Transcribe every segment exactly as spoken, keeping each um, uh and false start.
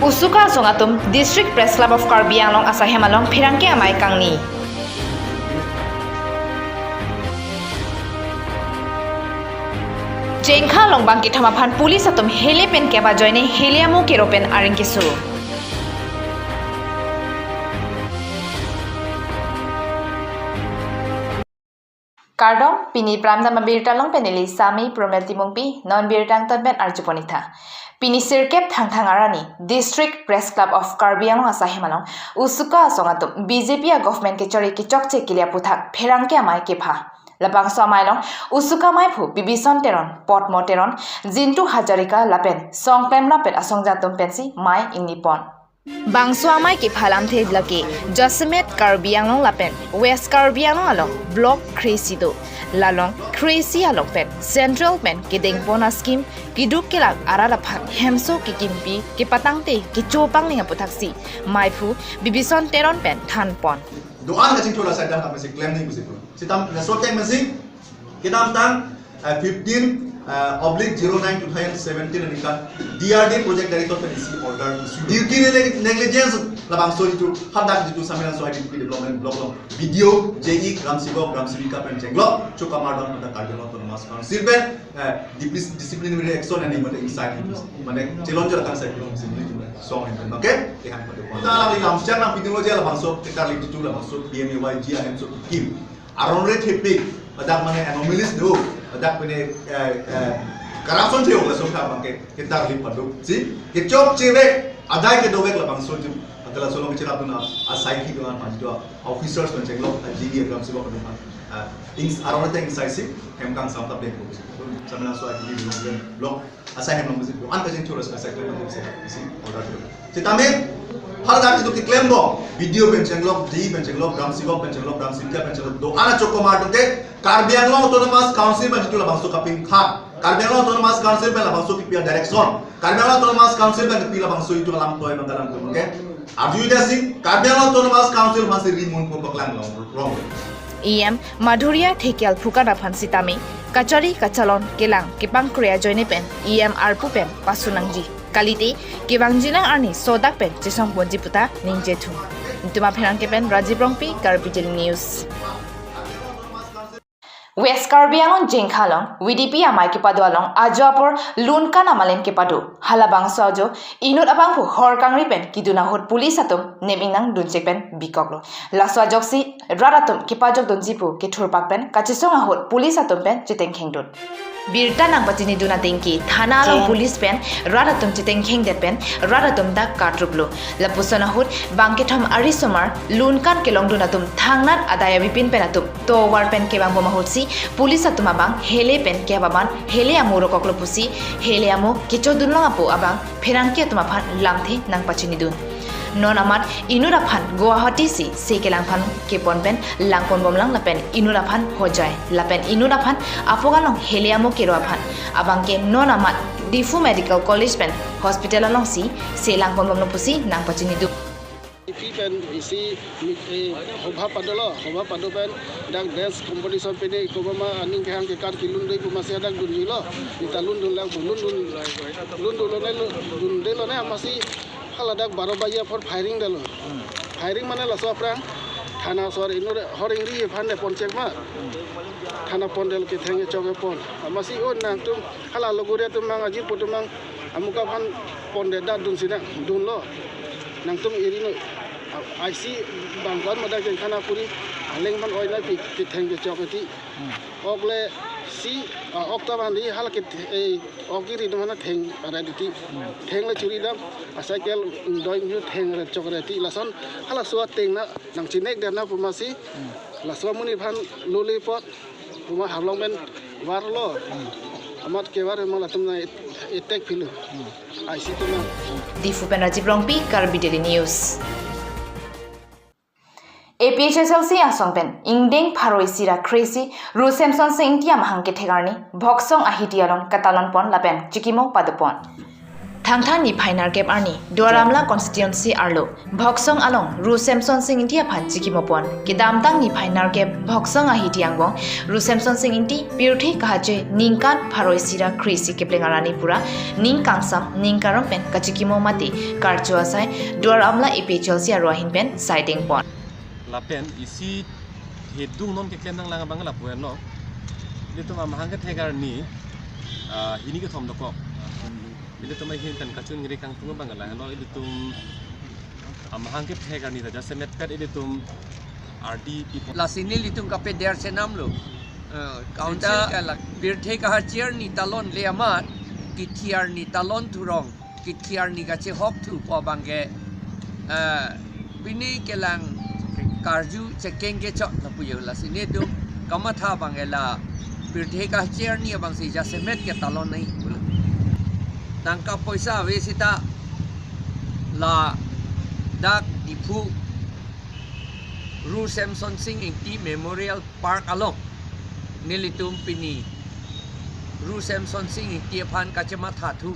Usuka asong atum District Press Club of Karbi Anglong asaihem along pherangke amei kangni. Jengkha along bangkethom aphan police atum hele pen kep ajoine hele amo kero pen aring keso. Kardom, pini Prime Time abirta along pen neli Sami Promel Timungpi, non birta angton pen arjupon-ik tha. Pini sirkep Thangthang arni, District Press Club of Karbi Anglong asaihem along, Usuka asong atum B J P a government kechari kechokche kili aputhak pherangke amei kepha. Labangso amei along, Usuka meiphu Bibison Teron, Potmo Teron, Jintu Hazarika lapen Songklem Rapet asongja atum pensi mei ingni pon. Bangso amei kepha alamthe lake Jasemet Karbi Anglong lapen West Karbi Anglong along Block kre-isi do. La along kre-isi along pen Central pen kedeng pon a-scheme keduk kelak arat aphan hemso kekimpi kepatangte kecho pangning aputhaksi meiphu Bibison Teron pen than pon. Do-an kachingthur asai dam kami si klem ni musi pun. Sitam na so teng masi kedamtang, eh, fifteen, eh, oblique zero nine two thousand seventeen aningkan D R D project director pen isi order issue. Duty neg-, negligence labangso jitu hadak jitu Samelangso I D P development block along B D O, J E, gram sevok, gram sevika pen chenglok, chokamar dam pada Karbi Anglong Autonomous Council pen, eh, diplis-, disciplinary action ani mate inside mane chelonjor akan sai belong sini song en, okay? Tehan pada pon. Ta lagi lam siang nang pitung lo je labangso tekar li jitu labangso P M A Y G ahemso kim. Aron re thepik, ladak mane anomalies do, ladak mane, eh, eh, corruption theo laso kha bangke ketar li paduk. Si, kechokche vek, adai kedovek labangso jim, adalah solong kecherap dun a, asai ki dun a, panjua, officers pen chenglok, a G D a gram sevok dun a, ah, ins, aron re teng sai si, hem kangsam tap deng ko. Samelangso I D P development block, asaihem along visit do-an kachingthur asai klem isi order do. Sitame hadak jitu keklem bom B D O pen chenglok, D E pen chenglok, gram sevok pen chenglok, gram sevika pen chenglok, do-an achokamar atum ke Karbi Anglong Autonomous Council pen jitu labangso kapingthak, Karbi Anglong Autonomous Council pen labangso kipi a-direction, Karbi Anglong Autonomous Council pen kipi labangso jitu alam toi bang kalang atum ke arju ida si Karbi Anglong Autonomous Council aphan si rimun ko paklang long rong. E M Madhurya Thekial phukan aphan sitame kachari kachalon kelang kepangkre ajoine pen E M arpu pen pasu nangji. Kalite kevangji nang arni sodak pen chesong ponji puta ningje thu. Netum apherangke pen Rajiv Rongpi, Karbi Daily News. West Karbi Anglong Jengkha along V D P amei kepado along ajo apor lunkan amalin kepado. Halabangso ajo inut abangphu hor kangri pen kedun ahut police atum nem ingnang dunchek pen bikoklo. Laso ajoksi rat atum kepajok dunji pu kethurpak pen kachesong ahut police atum pen chetengkheng dun. Birta nangpachini dun ateng ke thana along police pen rat atum chetengkheng det pen rat atum ta katruplo. Lapuson ahut bangkethom arisomar lunkan kelong dun atum thangnat adai abipin pen atum tovar pen kevang bom ahutsi police atum abang hele pen kep aban hele amo rokoklo pusi hele amo kecho dun long apo abang pherangke atum aphan lamthe nangpachini dun. Non amat inut aphan Guwahati si se kelang aphan kepon pen langpon bomlang lapen inut aphan Hojai lapen inut aphan apok along hele amo kero aphan abangke non amat Diphu Medical College pen hospital alongsi se langpon bomlo pusi nangpachini dun. Ipi pen isi mi-, eh, hobha padolo, hobha pado pen dak dance competition pine komat ma aning kehang kekan kelun dei pu masi dak dunjilo. Neta lun dunlang pu lun dun, lun dunlone, lun dundelone masi haladak baro baji apor firing detlo. Firing mane laso aphrang thana asor inut hor ingri aphan de ponchek ma. Thana pondetlo ketheng chok pon. Masi o nangtum hala logori atum mang ajirpo atum mang amuka aphan pondet dak dunsi nangdunlo. Nangtum iri noi. Aisi bangkon madak jeng khana puri aleng aphan oi nangpi ketheng kechok eti. Okle si, ah, okta bandi hala ke, eh, ok iri dum hana theng aret eti. Theng le churi dam, acycle doi nyu theng aret chok aret eti. Lason halaso ateng na nangchinek der na pu masi. Laso amonit aphan lule apot. Puma harlong pen varlo. Amat kevar ma latum na et-, etek pilu. Aisi atum na. Diphu pen Rajiv Rongpi, Karbi Daily News. A P H L C asong pen ingdeng pharo isi ra kre-isi Ru Semson Sing Ingti amahang kethek arni Bhoksong ahiti along katalon pon lapen chikimo pado pon. Thangthang niphai nerkep arni Duar Amla constituency arlo Bhoksong along Ru Semson Sing Ingti aphan chikimo pon. Kedamtang niphai nerkep Bhoksong ahiti angbong Ru Semson Sing Ingti pirthe kahache ningkan pharo isi ra kre-isi kepleng arni pura ning kangsam ning karong pen kachikimo mate karcho asai Duar Amla A P H L C aro ahin pen saideng pon. Lapen isi hedung non keklem nanglang abang lapu-an lo. Ilitum amahang kethek arni, ah, hini kethom dokok. Ilitum ahin pen kachingri kangtung abang lahelo, ilitum amahang kethek arni ta jasemet pet ilitum R D P pon. Lasi nelitum kapeder chenam lo. Eh, council ta kalak. Pirthe kahache arni talonle amat, kithi arni talon thurong, kithi arni kachehok thupo abangke, eh, pini kelang karju chekeng kechok lapu yo. Lasi nelitum kamatha abangke la pirthe kahache arni abangsi jasemet ke talon nai pulo. Tangka poisa ave seta ladak Diphu Ru Semson Sing Ingti Memorial Park along nelitum pini Ru Semson Sing Ingti aphan kachematha thu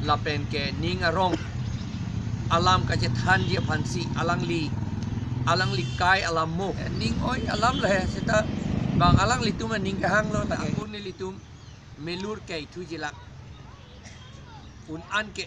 lapen ke ning arong alam kachethanji aphansi alangli, alangli kai alam mo. Ning oi alam le seta bang alanglitum aning kehang lo lake. Ako nelitum melur ke ithu jilak un an ke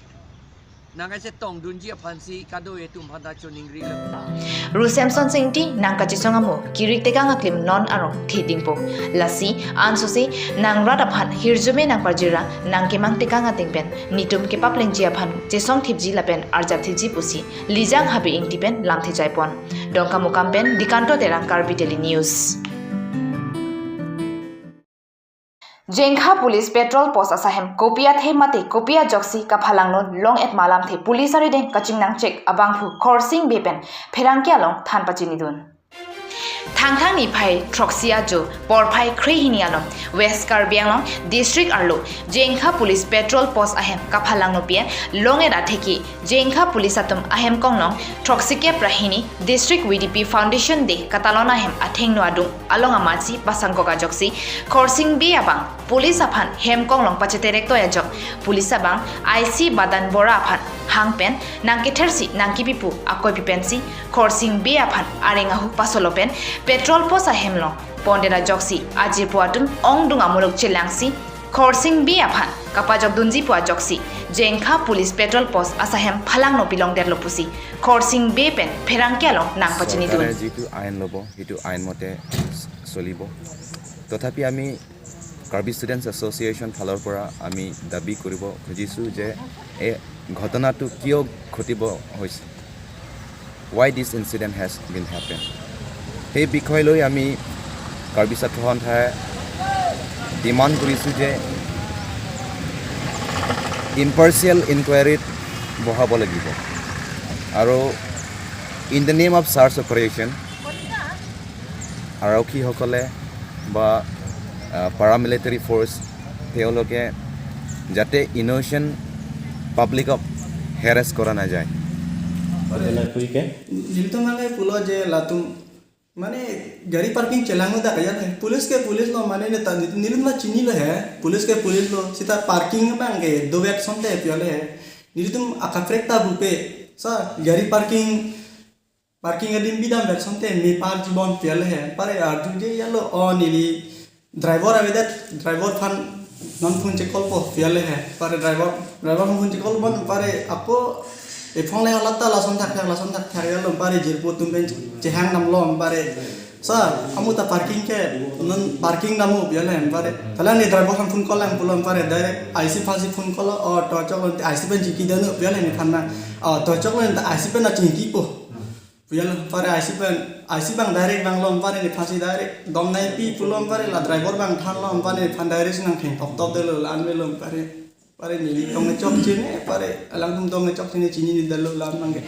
nangkachetong dunji aphansi kado-e atum aphanta choningri lo. Ru Semson Sing Ingti nangkachesong amo kirik tekang aklim non arong thedingpo. Lasi ansose nang rat aphan hirjume nangparjira nangkemang tekang ateng pen netum kepaplengji aphan chesong thipji lapen arjap thipji pusi Lijang Habe Ingti pen lamthe jaipon. Dongkamukam pen Dikanto Terang, Karbi Daily News. Jengkha Police Patrol Post asahem kopi athe mate kopi ajoksi kaphalangno long-et ma lamthe police arideng kachingnang chek abangphu Khorsing Bey pen pherangke along than pachinidun. Thangthang niphai throksi ajo porphai krehini along West Karbi Anglong District arlo Jengkha Police Patrol Post ahem kaphalangno pen long-et atheke Jengkha Police atum ahem konglong throksi kep ra hini District V D P Foundation Day katalon ahem athengno adung along amatsi pasangkok ajoksi Khorsing Bey abang police aphan hem konglong pacheterek toi ajok police abang I C Badan Bora aphan hang pen nangkethersi nangkipipu akoi pi pensi Khorsing Bey aphan areng ahu pasolo pen patrol post ahem long pondet ajoksi ajirpo atum ongdung amuluk chelangsi Khorsing Bey aphan kapajok dunji pu ajoksi Jengkha Police Patrol Post asahem phalangno pilongdetlo pusi Khorsing Bey pen pherangke along nangpachinidun. চৰকাৰে যিটো আইন ল'ব, সেইটো আইন মতে চলিব। তথাপি আমি কাৰ্বি ষ্টুডেণ্টছ এছ'চিয়েশ্যন ফালৰ পৰা আমি দাবী কৰিব খুজিছোঁ যে এই ঘটনাটো কিয় ঘটিব হৈছে, why this incident has been happened, সেই বিষয় লৈ আমি কাৰ্বি ছাত্ৰ সন্থাই ডিমাণ্ড কৰিছোঁ যে ইম্পাৰ্চিয়েল ইনকুৱাৰীত বহাব লাগিব আৰু in the name of search operation আৰক্ষীসকলে বা, আ, পেৰামিলিটাৰী ফ'ৰ্চ তেওঁলোকে যাতে ইন'চেণ্ট পাব্লিকক হেৰেছ কৰা নাযায়। Nelitum nangkepulo je latum mane gari parking chelang lo dak ya, police ke police lo, mane neta nelitum la chinilo he, police ke police lo, seta parking abangke dovek asonte pi ole he. Nelitum akaprek ta bupe, sa gari parking parking adim bidam ber asonte me park jibon pi ole he. Pare arju je yalo o neli driver avedet, driver aphan non phone chekolpo pi ole he. Pare driver, driver aphan phone chekolpon pare ako ephong le halat ta lason thakthak, lason thakthak yalo pare jirpo atum pen chehang damlo pare. Sir, amu ta parking ke non parking damu pi ole he pare. Thalang ne driver aphan phone call lang pulo pare direct I C aphansi phone call o to choklo I C pen chingki danu pi ole nephan na. O to choklo I C pen na chingkipo. Pi ole pare I C pen, I C abang direct vanglo pare nephansi direct dom nangpi pulo pare la driver abang thanlo pare nephan direct nangtheng toptop detlo la-an avelo pare. Pare neli tong chok chine pare alangtum tong chok chine chinine detlo la-an abangke.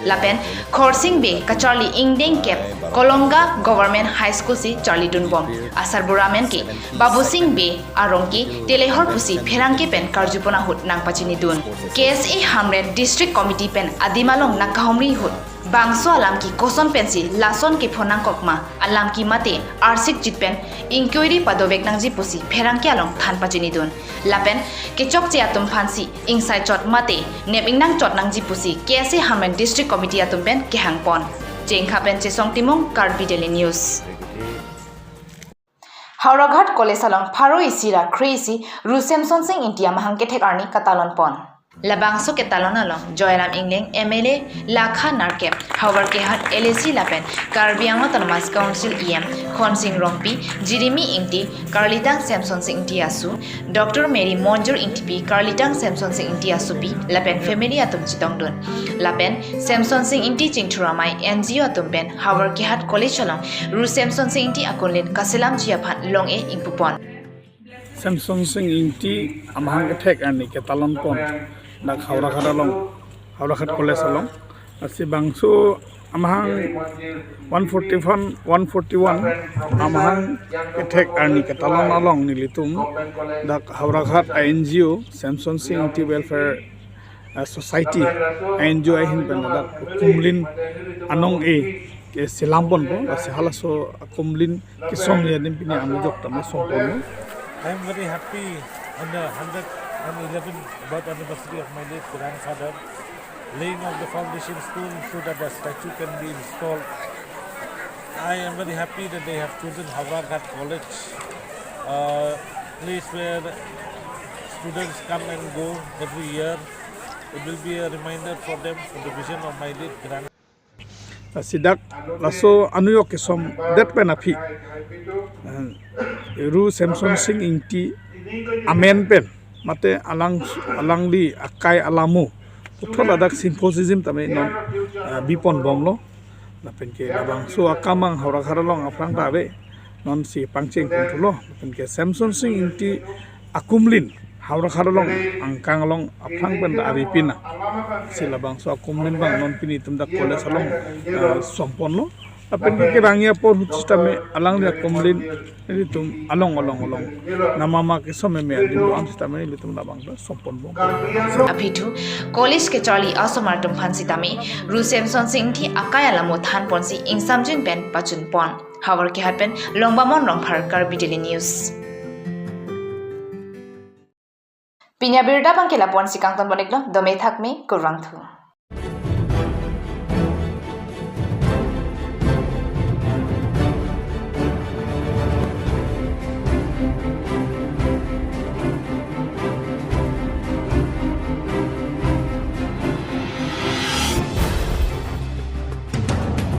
Lapen Khorsing Bey kacharli ingdeng kep Kolonga Government High School si charlidunbom. Asarbura amen ke Babusing Bey arong ke telehor pusi pherangke pen karjupon ahut nangpachinidun. K S A Hamren District Committee pen adim along nangkahumri ahut Bangso alam ke koson pensi lason kephonangkok ma, alam ke mate arsik jit pen inquiry padovek nangji pusi pherangke along than pachinidun. Lapen kechokche atum aphansi ingsai chot mate nep ingnang chot nangji pusi K S A Hamren District Committee atum pen kehangpon. Jengkha pen Chesong Timung, Karbi Daily News. Howraghat College along pharo isi ra kre-isi Ru Semsonsing Ingti amahang kethek arni katalonpon. Labangso ketalon along Joyram Engleng M L A lakha nerkep, havar kehat L A C lapen Karbi Anglong Autonomous Council E M Khonsing Rongpi, Jirimi Ingti, Karlitang Semsonsing Ingti asu, Doctor Mary Monjur Ingtipi, Karlitang Semsonsing Ingti asupi lapen family atum chetongdun. Lapen Semsonsing Ingti Chingthur Amei N G O atum pen havar kehat college along Ru Semsonsing Ingti akunlin kaselamji aphan long-e ingpupon. Semsonsing Ingti amahang kethek arni ketalonpon dak Howraghat along, Howraghat College along. Lasi bangso amahang one forty-one, one forty-one amahang kethek arni ketalon along nelitum dak Howraghat a N G O Semsonsing Ingti Welfare, uh, Society, N G O ahin pen ladak akumlin anong-e keselamponpo, lasi halaso akumlin kesom adim pini anujok tame somponlo. I am very happy on the hundred and eleven birth anniversary of my late grandfather, laying of the foundation stone so that the statue can be installed. I am very happy that they have chosen Howraghat College, a place where students come and go every year. It will be a reminder for them for the vision of my late grand- Lasi dak laso anujok kesom det pen aphi, eh, Ru Semsonsing Ingti amen pen mate alang, alangli akai alamo puthot ladak symposium tame non, eh, biponbomlo. Lapen ke labangso akam abang Howraghat along aphrang ta ave, nonsi pangcheng punthulo. Lapen ke Semsonsing Ingti akumlin Howraghat along angkang along aphrang pen ta avepin nang. Si labangso akumlin abang non pini itum dak college along, eh, somponlo. Lapen ke kerangji apor ahut sitame alangli akumlin nelitum along along along namama kesom meme adim do-an sitame nelitum labang ta somponbom. Aphi thu college kecharli asomar atum aphan sitame Ru Semsonsing Ingti akai alamo thanponsi ingsamjin pen pachunpon. Havar kehat pen Longbamon Rongphar, Karbi Daily News. Pini abirta abang ke lapu-ansi kangtonbon-iklo, dome thakme, kurvangthu.